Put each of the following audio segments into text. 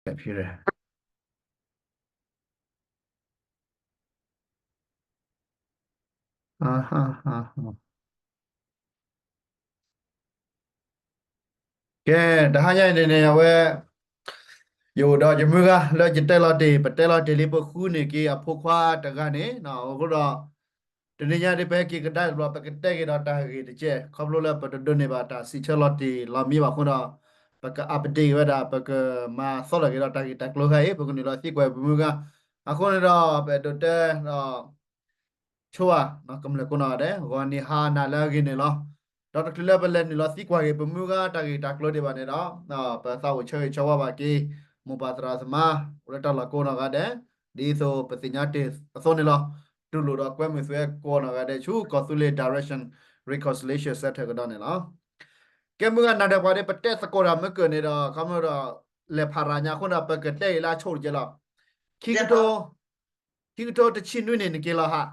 computer ကဲ တဟါညါအံၤန့ၣ်န့ၣ် အဝဲ ယအိၣ်ဒီးယမုၢ်ဂၤလၢယတဲလီၤတ့ၢ် ပတဲလီၤတ့ၢ်လံ ပဃုန့ၢ်က့ၤအဖိခွါတဂၤန့ၣ် အဃိဒီး တနံၤညါဒ်ပဟဲက့ၤကဒါတဘျီ ပကတဲက့ၤဒီးတၢ်ဂ့ၢ်တကဲ ခီဖျိလၢပတဒိးန့ၢ်ဘၣ်တၢ်စံးဆၢလီၤတ့ၢ်လီၤမံဘၣ်အဃိဒီး ပက update ဝဲဒၣ် ပကမၤသီထီၣ်က့ၤဒီးတၢ်ဂ့ၢ်တၢ်ကျိၤခါအံၤ ပကနုာ်လီၤသံကွၢ်ပမုၢ်ဂၤ အဃိန့ၣ်ဒီး ပအဲၣ်ဒိးတဲဒီး ဆိဝါ ကမျၢၢ်ကိးနီၢ်ဂၤဒဲး ဂီၤနံၤဟါနၤလၢအဂ့ၤန့ၣ်လီၤ. ဒီးတချုးလၢပလဲၤနုာ်လီၤသံကွၢ်က့ၤ ပမုၢ်ဂၤတၢ်ဂ့ၢ်တၢ်ကျိၤဒံးဘၣ်န့ၣ်ဒီး ပသးအိၣ်ဆၢဂ့ၤဆၢဝါဘၣ်က့ၤ မိၢ်ပၢ်သရၣ်သမါ အိၣ်လၢတၢ်လီၢ်ကိးနီၢ်ဂၤဒဲး ဒ်သိးပသ့ၣ်ညါတ့ၢ်အသိးန့ၣ်လီၤ. တူၢ်လိာ်ဒီးကွဲမုာ်သုဝဲကိးနီၢ်ဂၤဒဲး ဆူကီၢ်သူလ့ၤ Direction Reconciliation Center ကဒီးန့ၣ်လီၤ. ကဲမုၢ်ဂၤနၤဒီးပှၤဒ်ပတဲသကိးတၢ်မ့ၢ်ကၢၢ်န့ၣ်ဒီး ခီဖျိဒီး လဲၤဖးရၤညါအဃိဒီး ပကတဲအံၤလၢအဆိကတၢၢ်လီၤ. ခံကထိ ခံကထိတဆံနွံန့ၣ် နက့ၤလီၤဟး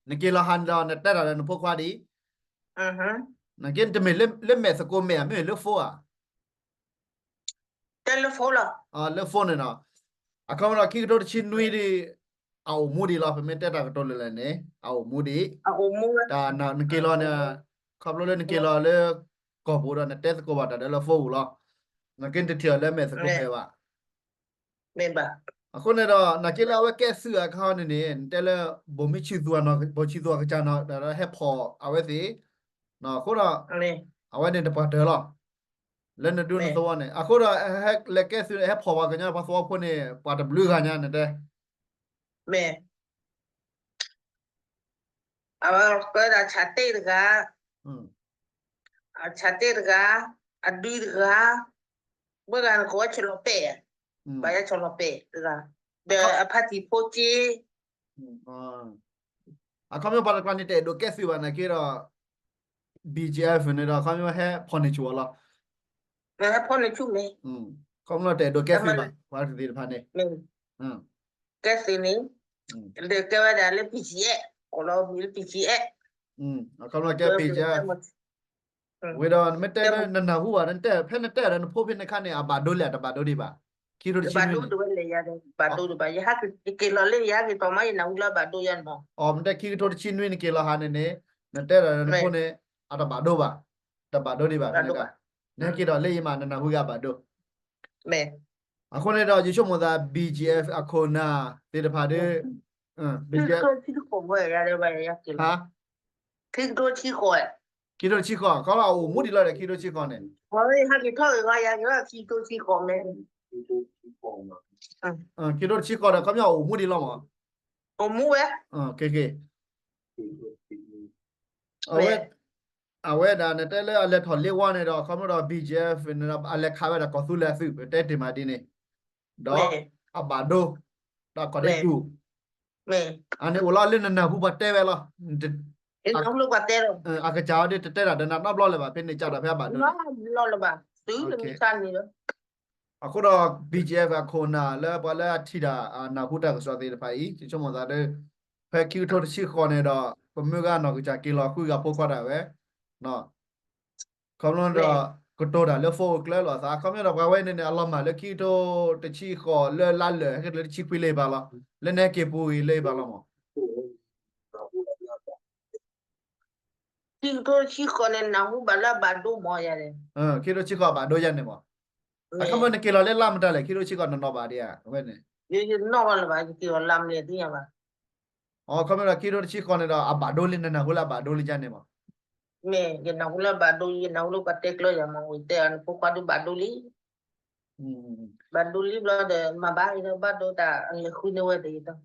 နက့ၤလီၤဟးန့ၣ်ဒီး နတဲတၢ်ဒီးနဖိခွါဒ်အံၤ, နက့ၤတမ့ၢ်လၢမဲာ်သကိးမဲာ်ဧါ, မ့မ့ၢ်လၢ phone ဧါ, လၢ phone န့ၣ်နီၤ, အခီပညီခံကထိတဆံနွံဒ်အံၤ အအိၣ်မူဒံးလီၤ. ပမ့ၢ်တဲတၢ်ကတိၤလၢ်လၢ်န့ၣ် အအိၣ်မူဒံး, တၢ်နက့ၤလီၤန့ၣ် ခီဖျိလၢနက့ၤလီၤလၢကီၢ်ပူၤဒီး နတဲသကိးဘၣ်တၢ်ဒီးလၢ phone ပူၤလီၤ. နက့ၤတထံၣ်အီၤလၢမဲာ်သကိးမဲာ်ဘၣ် အဃိန့ၣ်ဒီး နာ်က့လၢအဝဲကဲသုးအခါန့ၣ်န့ၣ် နတဲလၢ ဘိၣ်မံဆံသူအနီၢ် ဘိၣ်ဆံသူအကစၢ်နီၢ် ဒီးဟဲဖီၣ်အဝဲသ့ၣ်, အဃိဒီး အဝဲန့ၣ်တပှၤတၢၢ်လီၤ. လၢနဒူနသဝီန့ၣ် အဃိဒီး ဟဲလဲၤကဲသုး ဟဲဖီၣ်ပှၤကညီပှၤသဝီဖိန့ၣ် ပှၤတဘျုးဂၤညါနတဲ မ့ၢ် အဝဲကဲဒၣ်ဆၣ်တ့ၣ်တဂၤ, ဆၣ်တ့ၣ်တဂၤ, အဒုတဂၤ, ဘၣ်ဂၤနကိးဝဲဆီၣ်လီၤပဲၢ်, ဘၣ်ယဲဆီၣ်လီၤပဲၢ်တဂၤ, ဒီးအဖါတံၢ်ဖိက့ အခီပညီပှၤတကျါန့ၣ် တအဲၣ်ဒိးကဲသုးဘၣ်နာ်က့ဒီး BGF န့ၣ်ဒီး အခီပညီဟဲဖီၣ်န့ၢ်ဆူၣ်အီၤလီၤ. ဟဲဖီၣ်န့ၢ်ဆူၣ်မ့ၢ် အခီပညီတအဲၣ်ဒိးကဲသုးဘၣ် ပှၤတသ့ၣ်တဖၣ်န့ၣ် ကဲသုးန့ၣ် ဒီးကဲဝဲဒၣ်လၢ BGF ကိးလီၤမံၤလၢ BGF အခီပညီကဲ BGF ဝံၤဒီး နမ့ၢ်တဲလၢနနၢ်ဟူဘၣ် နတဲ ဖဲနတဲဒီးနဖိဖဲန့ၣ်ခါန့ၣ် အဘၣ်ဒိလံ အတဘၣ်ဒိဒံးဘၣ်, ခံကထိတဆံနွံန့ၣ် ဘၣ်ဒိတဝဲလဲၣ်ယၤဒီး ဘၣ်ဒိတဘၣ် ယဟဲက့ၤလီၤလၢယဟဲက့ၤထီၣ်မး ယနၢ်ဟူလၢအဘၣ်ဒိယၤန့ၣ်မး, အမ့ၢ်တဲခံကထိတဆံနွံန့ၣ်က့ၤလီၤဟးန့ၣ်န့ၣ် နတဲဒီးနဖိန့ၣ် အတဘၣ်ဒိဘၣ်, တဘၣ်ဒိဒံးဘၣ်ဖဲန့ၣ်ခါ, နဟဲက့ၤဒီးလၢယမး နနၢ်ဟူက့ၤအဘၣ်ဒိ အဃိန့ၣ်ဒီး ယဆိကမိၣ်သး BGF အခိၣ်နၢ်သ့ၣ်တဖၣ်ဒီး ခံကထိတဆံဃိးဝဲ ယၤဒီးဘၣ်ယၤက့ၤလီၤ, ခံကထိတဆံဃိး, ခံကထိတဆံဃိး ခီလီၤအအိၣ်မူဒံးလီၤဒီး ခံကထိတဆံဃိးန့ၣ်, ခံကထိတဆံဃိးဒီး ခီပညီအအိၣ်မူဒံးလီၤမး, အိၣ်မူဝဲ အဝဲ အဝဲဒၣ်နတဲလၢအလဲၤထီၣ်လ့ဝါန့ၣ်ဒီး ခီဖျိဒီး BGF န့ၣ်ဒီး အလဲၤခးဝဲဒၣ်ကီၢ်သူလ့ၤအသုး ပတဲတ့ၢ်မးဒ်န့ၣ်, ဒီးအဘၣ်ဒိ, ဒီးကီၢ်ဒဲးတူၢ်, အန့ၣ်အိၣ်လီၤလၢနနၢ်ဟူပှၤတဲဝဲလီၤ, အကစၢ်ဝဲဒၣ်တတဲတၢ်ဒီးနၤနီတဘျီလၢၤဘၣ် ဖဲန့ၣ်ကးဒီးဖဲအဘၣ်ဒိန့ၣ် အဃိဒီး BGF အခိၣ်နၢ်လၢပှၤလၢအထံၣ်တၢ်နၢ်ဟူတၢ်ကစီၣ်သ့ၣ်တဖၣ်အံၤ ယဆိကမိၣ်သးဒီး ဖဲခံကထိတဆံဃိးန့ၣ်ဒီး ပမုၢ်ဂၤနီၢ်ကစၢ်က့ၤလီၤဃုဂၤဖိခွါဒၣ်ဝဲ ခီဖျိဒီး ကတိၤတၢ်လၢ phone ကျၢၤလိာ်သး ခီဖျိဒီးပှၤဝဲန့ၣ်န့ၣ် အလီၤမၢ်လၢခံကထိတဆံဃိးလၢလါလၢာ် ဟဲက့ၤလၢတဆံခွံလၢအံၤဘၣ်လီၤ, လၢနဟဲက့ၤပူၤဂ့ၤလၢအံၤဘၣ်လီၤမး ခံကထိတဆံဃိးန့ၣ် နၢ်ဟူဘၣ်လၢအဘၣ်ဒိမးယၤန့ၣ်, ခံကထိတဆံဃိးအဘၣ်ဒိယၤန့ၣ်မး, အခီပညီနက့ၤလီၤလၢလါမတၤလဲၣ် ခံကထိတဆံဃိးနနီၣ်ဘၣ်ဒံးဧါ အဝဲန့ၣ်, ယနီၣ်ဘၣ်လၢၤဘၣ် ယက့ၤလီၤလါမလဲၣ်သ့ၣ်ညါဘၣ်, အခီပညီဒီးခံကထိတဆံဃိးန့ၣ်ဒီး အဘၣ်ဒိလံ နနၢ်ဟူလၢအဘၣ်ဒိလံယၤန့ၣ်မး, မ့ၢ်ယနၢ်ဟူလၢအဘၣ်ဒိလံ ယနၢ်ဟူလၢပှၤတဲကျၢၤယၤမး ဝံၤတဲအီၤနဖိခွါဒုးဘၣ်ဒိလံ ဘၣ်ဒိလံဘျီဒီး မၤဘၣ်အံၤဒီး ဘၣ်ဒိတၢ်အလဲၤဃုန့ၢ်ဝဲတယံၤတၢ်,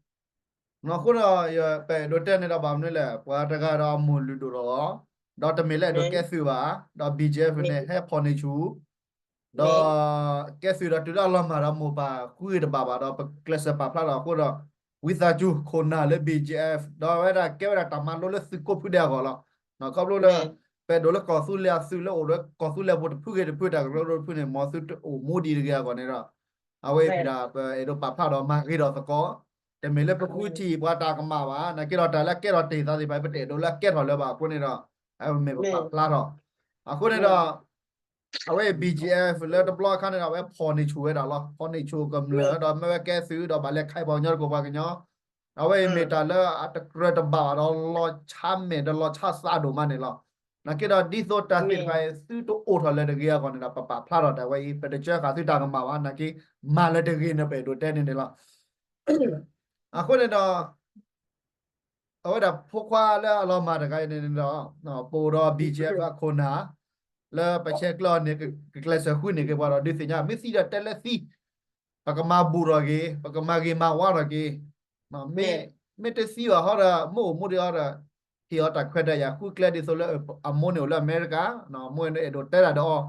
အဃိဒီး ပအဲၣ်ဒိးတဲန့ၣ်ဒီးဘၣ်မနုၤလဲၣ် ပှၤတဂၤဒီးအမိၢ်လုၢ်ဒိၣ်ထီၣ်လီၤ, ဒီးတမ့ၢ်လၢအဲၣ်ဒိးကဲသုးဘၣ်, ဒီး BGF န့ၣ် ဟဲဖီၣ်န့ၢ်ဆူၣ် ဒီးကဲသုးဒီးတုၤလၢအလီၤမၢ်ဒီးမိၢ်ပၢ်ဃုတဘၣ်ဘၣ်ဒီး ပကျဲးစၢးပာ်ဖျါထီၣ်အဃိဒီး ဝံသးစူၤခိၣ်နၢ်လၢ BGF ဒီးအဝဲဒၣ်ကဲဝဲဒၣ်တၢ်မၤလိလၢသုးကိးဖုဒဲးအဂီၢ်လီၤ, ခီဖျိလၢ ပအဲၣ်ဒိးလၢကီၢ်သူလ့ၤအသုးလၢအိၣ်ဒီးကီၢ်သူလ့ၤဖိတဖုဂ့ၤတဖု တၢ်ကရၢကရိတဖုန့ၣ် မ်သုတအိၣ်မူဒံးတဂ့ၤအဂီၢ်န့ၣ်ဒီး အဝဲအံၤဒီး ပအဲၣ်ဒိးပာ်ဖျါဒီးမၤဂ့ၤဒီးသကိး, တမ့ၢ်လၢပဃုထံၣ်ပှၤတၢ်ကမၣ်ဘၣ်, နာ်က့ဒီးတၢ်လၢအကဲထီၣ်တ့ၢ်သးသ့ၣ်တဖၣ် ပတအဲၣ်ဒိးလၢအကဲထီၣ်လၢၤဘၣ်အဃိန့ၣ်ဒီး အဝဲမ့ၢ်ပပာ်ဖျါထီၣ်, အဃိန့ၣ်ဒီး အဝဲ B G F လၢတဘျီအခါန့ၣ်ဒီး အဝဲဖီၣ်န့ၢ်ဆူၣ်ဝဲဒၣ်လီၤ. ဖီၣ်န့ၢ်ဆူၣ်ကမျၢၢ်ဒီး မ့ၢ်ဝဲကဲသုးဒီး ဘၣ်လဲၤခးပှၤကညီတကိးပှၤကညီ, အဝဲအံၤမ့ၢ်တၢ်လၢအတကြၢးတဘၣ်ဘၣ်ဒီး လီၤဆါမဲာ်ဒီးလီၤဆါသးဒိၣ်မးန့ၣ်လီၤ. နာ်က့ဒီး ဒ်သိးတၢ်သ့ၣ်တဖၣ်အံၤ သုတအိၣ်ထီၣ်လၢၤတဂ့ၤအဂီၢ်န့ၣ်ဒီး ပပာ်ဖျါထီၣ်တၢ်ဝဲအံၤ ပတစၢဃာ်သုတၢ်ကမၣ်ဘၣ်. နာ်က့ မၤလၢၤတဂ့ၤန့ၣ် ပအဲၣ်ဒိးတဲန့ၣ်န့ၣ်လီၤ. အဃိန့ၣ်ဒီး အဝဲဒၣ်ဖိခွါလၢအလီၤမၢ်တဂၤအံၤန့ၣ်ဒီး ပအိၣ်ဒီး B G F အခိၣ်နၢ် လၢပဆဲးကျၢအီၤန့ၣ် ကကျဲးစၢးဃုန့ၢ်က့ၤပှၤဒီး ဒုးသ့ၣ်ညါ မ့ၢ်သံဒီးတဲလၢသံ, ပကမၤဘူၣ်ထီၣ်က့ၤ, ပကမၤဂ့ၤမၤဝါထီၣ်က့ၤ, မ့ၢ်တသံဘၣ်ဟီဒီး မ့ၢ်အိၣ်မူဒံးအီၤဒီး ဟ့ၣ်အီၤတၢ်ခွဲးတၢ်ယာ်ဃုကျဲဒ်သိးလၢ အမိၢ်န့ၣ်အိၣ်လၢအမဲရကၤ, အမိၢ်န့ၣ်အဲၣ်ဒိးတဲတၢ်ဒီးအီၤ,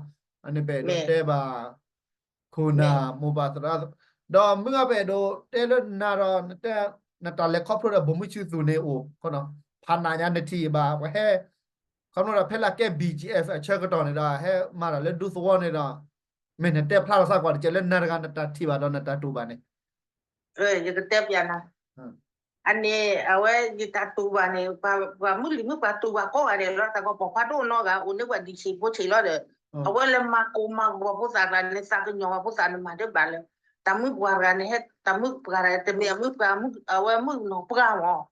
အန့ၣ်ပအဲၣ်ဒိးတဲဘၣ် ခိၣ်နၢ်မိၢ်ပၢ်သရၣ်, ဒီးမုၢ်ဂၤပအဲၣ်ဒိးတဲလၢနၤဒီး နတၢ်လဲၤခီဖျိဒီး ဗိုလ်မှူးချစ်သူန့ၣ်အိၣ် ဖးနးညါနထံၣ်ဘၣ် ပှၤဟဲ ခီဖျိဒီးဖဲလၢကဲ B G F အဆၢကတီၢ်န့ၣ်ဒီး ဟဲမၤတၢ်လၢဒူသဝီန့ၣ်ဒီး မ့ၢ်နတဲဖျါလီၤစၢ်ကွၢ်တကဲလၢနၤတဂၤနတၢ်ထံၣ်ဘၣ်ဒီးနတၢ်တူၢ်ဘၣ်န့ၣ်, ယကတဲပျးနၤ, အန့ၣ် အဝဲယတၢ်တူၢ်ဘၣ်န့ၣ် ပှၤမုၢ်လံၤမုၢ်ပှၤတူၢ်ဘၣ်ကိးဂၤဒဲးလီၤ. တၢ်ကီပိာ်ခွါတအိၣ်နီတဂၤ အိၣ်န့ၢ်ပှၤဒံးဆံးဖိဆံးလီၤဒီး အဝဲလဲၤမၤကိၢ်မၤဂီၤဖိသၣ်ကျါန့ၣ် သးကညီၤဘၣ်ဖိသၣ်န့ၣ်မၤတဘၣ်လၢၤ, တၢ်မုၢ်ပှၢ်တဂၤန့ၣ် ဟဲတၢ်မုၢ်ပှၢ်တဂၤ တမ့ၢ်အမုၢ်ပှၢ် အဝဲမုၢ်နီၢ်ပှၢ်မး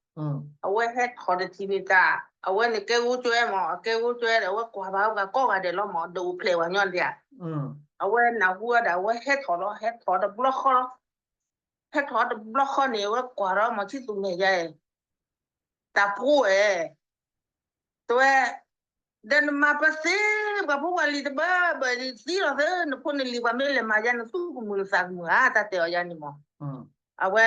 အဝဲဟဲထီၣ်တထံၣ်န့ၣ်တၢ်, အဝဲန့ၣ်ကဲဂိကၠွဲမး အကဲဂိကၠွဲဒီး အဝဲကွၢ်ဘၣ်ပှၤကိးဂၤဒဲးလီၤမး ဒီးအိၣ်ဖျဲၣ်ပှၤညီဒံးဧါ, အဝဲနၢ်ဟူဝဲဒီး အဝဲဟဲထီၣ်လီၤ ဟဲထီၣ်တဘျီဃီလီၤ, ဟဲထီၣ်တဘျီဃီန့ၣ် အဝဲကွၢ်ဒီးမီၤဆံသူမဲာ်ယါ တၢ်ဖိအဲၣ် တဲဝဲ, ဒီးနမၤပသ့ ပှၤဖိပှၤလံၤတဘၣ်ဘၣ်သံလီၤသၢ နဖိနလံၤပှၤမ့ၢ်လဲၤမၤယါ နသူၣ်ကမုာ်နသးကမုာ်ဧါ တၢ်တဲအီၤယါန့ၣ်မး, အဝဲ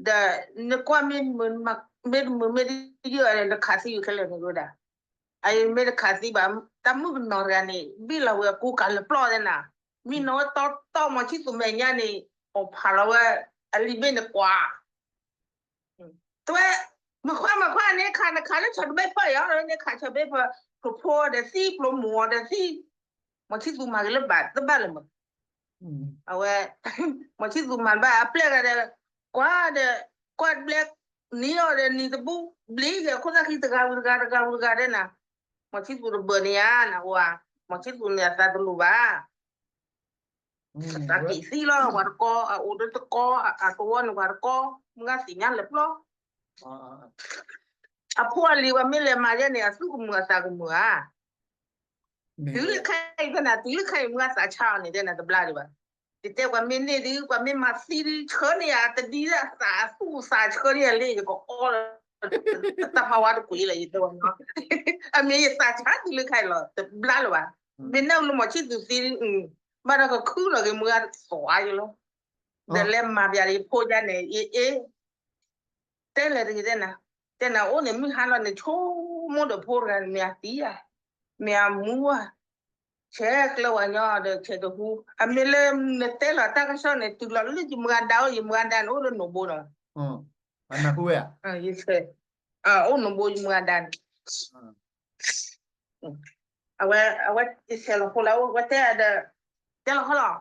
ဒီးနကွၢ်မ့ၢ်တမုာ်မ့ၢ်တယုၢ်အန့ၣ် နခးသံယူၤခဲလၢာ်န့ၣ်ဝဲဒၣ်, အအံၤမ့ၢ်တခးသံဘၣ် တၢ်မုၣ်ကနီၤတဂၤန့ၣ် ဘံၣ်လီၤဝဲအကူကၤလၢပျီၢ်သဲနၤ, မ့ၢ်နီၢ်ဝဲတီတီမီၤဆံသူမဲာ်ညါန့ၣ် အီၣ်ဖးလီၤဝဲ အလံာ်ဘ့ၣ်န့ၣ်ကွၢ် တဲဝဲ, မခွါ မခွါ နခး နခးလၢဆီၣ်တဘ့ၣ်ဖၢယီၤ နခးဆီၣ်ဘ့ၣ်ဖၢ, ဖျိဖိအီၤဒီးသံ ဖျိမိၢ်အီၤဒီးသံ, မီၤဆံသူမၤက့ၤလၢဘၣ်တဘၣ်လၢၤမး, အဝဲ, မီၤဆံသူမၤဘၣ်အပျဲၢ်ဂၤဒီး, ကွၢ်ဒီး, ကွၢ်ဘျဲ, နံၤအီၤဒီးနံၤတဘူၣ်, ဘျ့က့ၤအခိၣ်သၣ်ခံတဂၤဝံၤတဂၤ တဂၤဝံၤတဂၤဒဲးနၤ, မီၤဆံသူတဘၢၣ်န့ၣ်ဧါ နဝၤ, မီၤဆံသူန့ၣ်အသးတလိၣ်ဘၣ် အသးကံၣ်သံလီၤ ပှၤတကီ, အအိၣ်ဒီးတကီ, အသဝီန့ၣ်ပှၤတကီ, မုၢ်ဂၤသ့ၣ်ညါလၢပျီ, အဖိအလံၤပှၤမ့ၢ်လဲၤမၤယဲန့ၣ် အသူၣ်ကမုာ်အသးကမုာ်ဧါ, တုၤလၢခဲအံၤဖဲနၤ တုၤလၢခဲအံၤမုၢ်ဂၤသးဆါအီၤန့ၣ် တဲနၤတဘျါဒံးဘၣ်, ယတဲပှၤမ့ၢ်န့ၢ်ဒုး ပှၤမ့ၢ်မၤသံဒုး ဆၢန့ၢ်ယၤတဒံလၢအသးအသူၣ်အသးဆၢန့ၢ်ယၤလံ ယကအီလီၤ တၢ်ဖးဝါတကွံာ်လၢယတဲဝဲနီၤ, အမ့ၢ်ယသးဆါတုၤလၢခဲအံၤလီၤ တဘျါလၢၤဘၣ်, မ့ၢ်နၢ်လၢမီၤဆံသူသံ, ဘၣ်ဒီးကခုလီၤက့ၤမုၢ်ဂၤသွးယလီၤ, ဒီးလဲၤမၤပျးလၢယဖိယါန့ၣ် အ့ အ့ တဲလဲၤတဂ့ၤတဲနၤ, တဲနၤအိၣ်န့ၣ်မုၢ်ဟါလီၤန့ၣ် ဆိကမိၣ်ဒီးဖိတဂၤန့ၣ် မ့ၢ်အသံဧါ, မ့ၢ်အမူဧါ, ဆဲးကျၢဝဲညီဒီးဆဲးတဟူ, အမ့ၢ်လၢနတဲလီၤတၢ်ကစီၣ်န့ၣ် တုၤလီၤလၢယမုၢ်ဂၤဒါအိၣ် ယမုၢ်ဂၤဒါန့ၣ် အိၣ်လၢနိၣ်ဘိနီၤ, ယဆဲး, အိၣ်နိၣ်ဘိယမုၢ်ဂၤဒါန့ၣ် အဝဲ, အဝဲယဆဲးလီၤဖိလၢအအိၣ် ဝဲတဲဒီး, တဲလီၤခီလီၤ,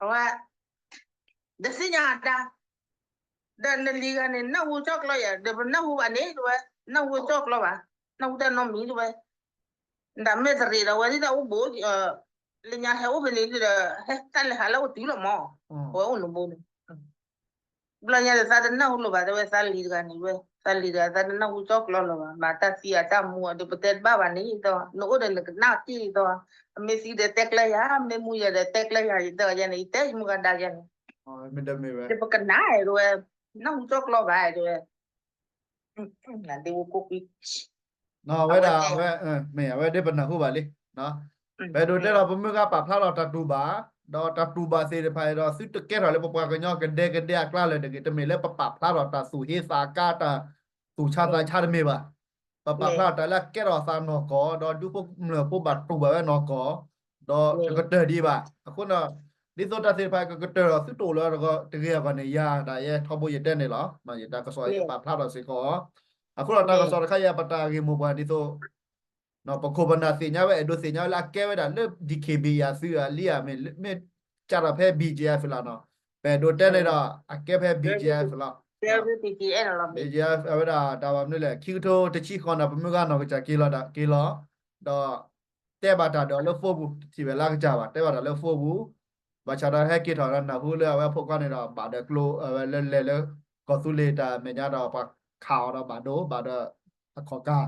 အဝဲ, ဒီးသ့ၣ်ညါဒါ, ဒီးနလံၤဂၤန့ၣ် နၢ်ဟူကၠီၣ်ကျီယၤ ဒီးပနၢ်ဟူဘၣ်န့ၣ် တဲဝဲ, နၢ်ဟူကၠီၣ်ကျီဘၣ်, နၢ်ဟူတၢ်နီတမံၤတဲဝဲ, ဒ်မ့ၢ်တရံးဒီးဝဲဒၣ်အိၣ်ဘိ, လၢညါဟဲအိၣ်ဖဲန့ၣ်ဒီး ဟဲတၢ်လဲၤဟးလၢအိၣ်တုၤလီၤမး, အဝဲအိၣ်နိၣ်ဘိန့ၣ် ဘျီညါဒီးသးတနၢ်ဟူလၢၤဘၣ် တဲဝဲသးလံၤတဂၤန့ၣ်ဝဲ, သးလံၤတဂၤသးတနၢ်ဟူကၠီၣ်ကျီလၢၤဘၣ်, မ့ၢ်တၢ်သံအတၢ်မူအဒုးပတဲတဘၣ်ဘၣ်န့ၣ်ဒီး နအိၣ်ဒီးနကနၣ်တံၢ်ဒီး, အမ့ၢ်သံဒီးတဲကျဲယၤ, မ့ၢ်မူယၤဒီးတဲကျဲယၤ, ယတဲယၤန့ၣ် ယတဲယမုၢ်ဂၤဒါယၤန့ၣ်, ဒီးပကနၣ်တဲဝဲ, နၢ်ဟူကၠီၣ်ကျီဘၣ်တဲဝဲ, ဒ်ဝဲကိးကွံာ် ဝဲဒၣ်, မ့ၢ်အဝဲဒၣ်ပနၢ်ဟူဘၣ်လံ, ပအဲၣ်ဒိးတဲဒီးပမုၢ်ဂၤပာ်ဖျါထီၣ်တၢ်တူၢ်ဘၣ်, ဒီးတၢ်တူၢ်ဘၣ်သ့ၣ်တဖၣ်အံၤဒီး သုတကဲထီၣ်လၢပပှၤကညီကဒဲကဒဲအကျါလၢၤတဂ့ၤ, တမ့ၢ်လၢပပာ်ဖျါထီၣ်တၢ်သူၣ်ဟ့သးကါ တၢ်သူၣ်ဆါသးဆါတမ့ၢ်ဘၣ်, ပပာ်ဖျါထီၣ်တၢ်လၢအကဲထီၣ်သးနီၢ်ကီၢ်, ဒီးဒူဖိကမျၢၢ်ဖိဘၣ်တူၢ်ဘၣ်ဝဲနီၢ်ကီၢ်, ဒီးတကတၢၢ်ဒံးဘၣ်, အဃိန့ၣ်, ဒ်သိးတၢ်သ့ၣ်တဖၣ်ကကတၢၢ်ဒီးသုတအိၣ်လၢတဂ့ၤအဂီၢ်န့ၣ် ယၤဒၣ်ယဲထီဘိယတဲန့ၣ်လီၤ, ယတၢ်ကစီၣ်ယပာ်ဖျါထီၣ်စ့ၢ်ကီး, အဃိဒီးတၢ်ကစီၣ်တခါယၤပတၢ်ဂ့ၢ်မိၢ်ပှၢ်ဒ်သိး ပခိၣ်ပနၢ်သ့ၣ်ညါဝဲ အဲၣ်ဒိးသ့ၣ်ညါဝဲလၢအကဲဝဲဒၣ်လၢ DKBA သုးအလံဧါ, မ့ၢ်ကးထီၣ်ဖဲ BGF လီၤနီၤ, ပအဲၣ်ဒိးတဲန့ၣ်ဒီး အကဲဖဲ BGF လီၤ, BGF အဝဲဒၣ်တၢ်ဘၣ်မနုၤလဲၣ် ခံကထိတဆံဃိးန့ၣ် ပမုၢ်ဂၤနီၢ်ကစၢ်က့ၤလီၤဒၣ်က့ၤလီၤ, ဒီး တဲဘၣ်တၢ်ဒီးလၢ phone ပူၤ တထံၣ်ဝဲလၢအကစၢ်ဘၣ်, တဲဘၣ်တၢ်လၢ phone ပူၤ, ဘၣ်ဆၣ်ဒီးဟဲက့ၤထီၣ်ဒီးနၢ်ဟူလၢအဝဲအဖိခွါန့ၣ်ဒီး ဘၣ်ဒီးကျိ အဝဲလၢလဲၤလၢ ကီၢ်သူလ့ၤတၢ်မဲာ်ညါဒီး ပှၤခးအီၤဒီးဘၣ်ဒိ ဘၣ်ဒီးအခီၣ်ကါ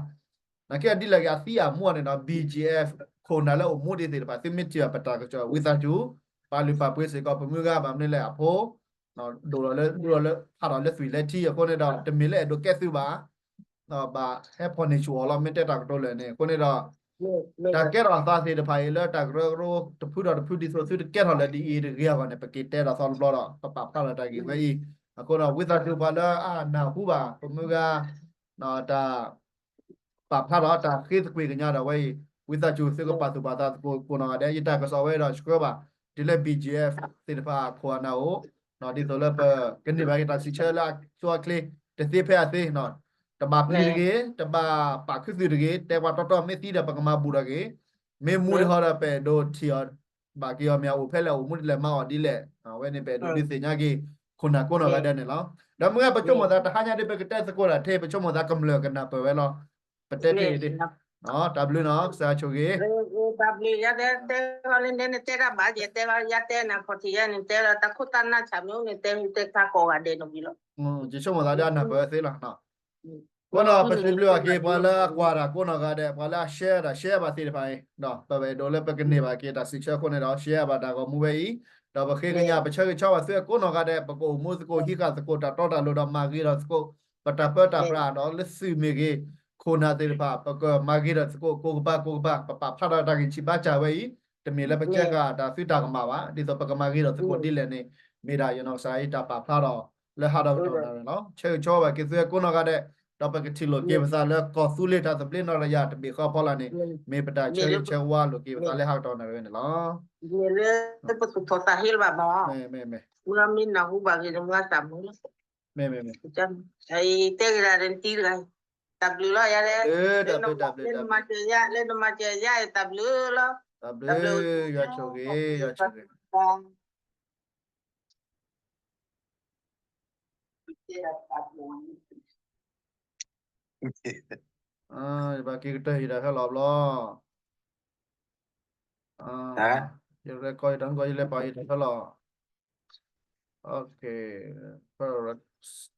နာ်က့အဒ်လဲၣ်ဂ့ၤ အသံအမူန့ၣ်ဒီး ဘီၣ်ကၠံၣ်အဲၣ် ခိၣ်နၢ်လၢအိၣ်မူဒံးသ့ၣ်တဖၣ် သုမ့ၢ်ထံၣ်ဘၣ်ပတၢ်ကစီၣ် ဝံသးစူၤ ပာ်လုၢ်ပာ်ပှ့ၤစ့ၢ်ကီး ပမုၢ်ဂၤဘၣ်မနုၤလဲၣ်အဖိ ဒိၣ်ဒီးလၢ ဒိၣ်ဒီးလၢ ဖးဒီးလၢသွံၣ်လၢထံအဃိန့ၣ်ဒီး တမ့ၢ်လၢအဲၣ်ဒိးကဲသုဘၣ် ဘၣ်ဟဲဖီၣ်န့ၢ်ဆူၣ်အီၤလီၤ မ့ၢ်တဲတၢ်ကတိၤလၢာ်န့ၣ် အဃိန့ၣ်ဒီး တၢ်ကဲထီၣ်အသးသ့ၣ်တဖၣ်အံၤလၢတၢ်ကရၢကရိတဖုဒီးတဖုဒ်သိးသုတကဲထီၣ်လၢဒ်အံၤတဂ့ၤအဂီၢ်န့ၣ် ပက့ၤတဲဒီးသီတဘျီဒီး ပပာ်ဖျါထီၣ်တၢ်ဂ့ၢ်ဝဲအံၤ အဃိဒီး ဝံသးစူၤပှၤလၢအနၢ်ဟူဘၣ် ပမုၢ်ဂၤ တၢ် ပာ်ဖျါထီၣ်တၢ်ဃ့သကွံာ်ကညးဒီးဝဲအံၤ ဝံသးစူၤသုကပာ်သူၣ်ပာ်သးသကိးကိးနီၢ်ဂၤဒဲး ယတၢ်ကစီၣ်ဝဲဒီးဆှၢဘၣ် တုၤလၢ ဘီၣ်ကၠံၣ်အဲၣ် သ့ၣ်တဖၣ်အခိၣ်အနၢ်အိၣ် ဒ်သိးလၢပကန့ၢ်ဘၣ်က့ၤတၢ်စံးဆၢလၢအဆိအချ့ တသ့ဖဲအသ့ တဘၣ်ပျံၤတဂ့ၤ တဘၣ်ပာ်ခူသူၣ်တဂ့ၤ တဲပှၤတီတီမ့ၢ်သံဒီး ပကမၤဘူၣ်ထီၣ်က့ၤ မ့ၢ်မူတဟီဒီး ပအဲၣ်ဒိးထံၣ်အီၤ ဘၣ်က့ၤအီၤမ့ၢ်အအိၣ်ဖဲလဲၣ် အိၣ်မူဒ်လဲၣ် မၤအီၤဒ်လဲၣ် အဝဲန့ၣ် ပအဲၣ်ဒိးဒုးသ့ၣ်ညါက့ၤ ခိၣ်နၢ်ကိးနီၢ်ဂၤဒဲးန့ၣ်လီၤ. ဒီးမုၢ်ဂၤပဆိကမိၣ်သး တဟါညါဒ်ပကတဲသကိးတၢ်ထဲ ပဆိကမိၣ်သးကမျၢၢ်ကနၢ်ပၢၢ်ဝဲလီၤ. ပတဲတ့ၢ်ဒ် တၢ်ဘျုးနီၤ ကစၢ်ဆိၣ်ဂ့ၤ တၢ်ဘျုး ယတဲလီၤလၢန့ၣ် နတဲတၢ်ဘၣ် ယတဲလီၤ ယတဲနၤခီၣ်ထံးယဲန့ၣ် တဲလီၤ တၢ်ခိၣ်တၢ်နၢ်ဆၢမ့ၢ်အိၣ်န့ၣ် တဲဟူတဲခါကိးဂၤဒဲးနီၤဝံၤလီၤ. ယဆိကမိၣ်သးဒ်အနၢ်ပၢၢ်ဝဲသ့လီၤ. အဃိဒီး ပစံးဘျုးဘၣ်က့ၤပှၤလၢအကွၢ်တၢ်ကိးနီၢ်ဂၤဒဲး ပှၤလၢအ share တၢ် share ဘၣ်သ့ၣ်တဖၣ်အံၤ ဒီးပအဲၣ်ဒိးလၢပကန့ၢ်ဘၣ်က့ၤတၢ်စံးဆၢအဃိန့ၣ်ဒီး share ဘၣ်တၢ်ဂီၤမူဝဲအံၤ ဒီးပဃ့ကညးပဆၢဂ့ၤဆၢဝါသုအကိးနီၢ်ဂၤဒဲး ပကအိၣ်မူသကိးဟံးဃာ်သကိးတၢ်တီတၢ်လိၤဒီးမၤဂ့ၤထီၣ်သကိး ပတၢ်ပၢတၢ်ပြးဒီးလၢသုးမ့ၢ်ဂ့ၤ ခိၣ်နၢ်သ့ၣ်တဖၣ် ပကမၤဂ့ၤထီၣ်သကိးကိးကပၤကိးကပၤ ပပာ်ဖျါထီၣ်တၢ်ဂံၢ်ဆံးဘါစၢ်ဝဲအံၤ တမ့ၢ်လၢပကဲဃာ်တၢ်သုတၢ်ကမၣ်ဘၣ် ဒ်သိးပကမၤဂ့ၤထီၣ်သကိးဒ်လဲၣ်န့ၣ် မ့ၢ်ဒၣ်ယနီၢ်ကစၢ်အံၤတၢ်ပာ်ဖျါထီၣ်လၢဟးဒီးကတီၢ်နၢ်ရံၣ်လီၤ. ဆၢဂ့ၤဆၢဝါဘၣ်က့ၤသုအကိးနီၢ်ဂၤဒဲး ဒီးပကထံၣ်လိာ်က့ၤပသးလၢကီၢ်သူလ့ၤတၢ်သဘျ့နီၢ်တယၢ်တဘ့ၣ်ဃီဖီလာ်န့ၣ် မ့ၢ်ပတၢ်ဆၢဂ့ၤဆၢဝါလိာ်က့ၤပသးလၢဟးကတီၢ်နၢ်ရံၣ်န့ၣ်လီၤ. မ့ၢ်လၢပသူၣ်ထီၣ်သးဟ့လၢၤဘၣ်မး မ့ၢ်မ့ၢ် မ့ၢ်နၢ်ဟူဘၣ်ဂ့ၤန့ၣ် မ့ၢ်သးမုာ်လီၤ မ့ၢ်မ့ၢ်မ့ၢ် တဲက့ၤဒၣ်တံၤတဂၤ တၢ်ဘျုးလီၤယၤလဲၣ် တၢ်ဘျုးတၢ်ဘျုးတၢ်ဘျုး လၢနမၤစၢၤယၤ လၢနမၤစၢၤယၤ တၢ်ဘျုးလီၤ တၢ်ဘျုး ယွၤဆိၣ်ဂ့ၤ ယွၤဆိၣ်ဂ့ၤ ယဘၣ်က့ၤကတၢၢ်ယတၢ်ဟဲလီၤဘျီ ယလဲၤကီၢ်ယတၢ်နကီၢ် ယလဲၤပာ်ယတၢ်ဟဲလီၤ OK ပရၢ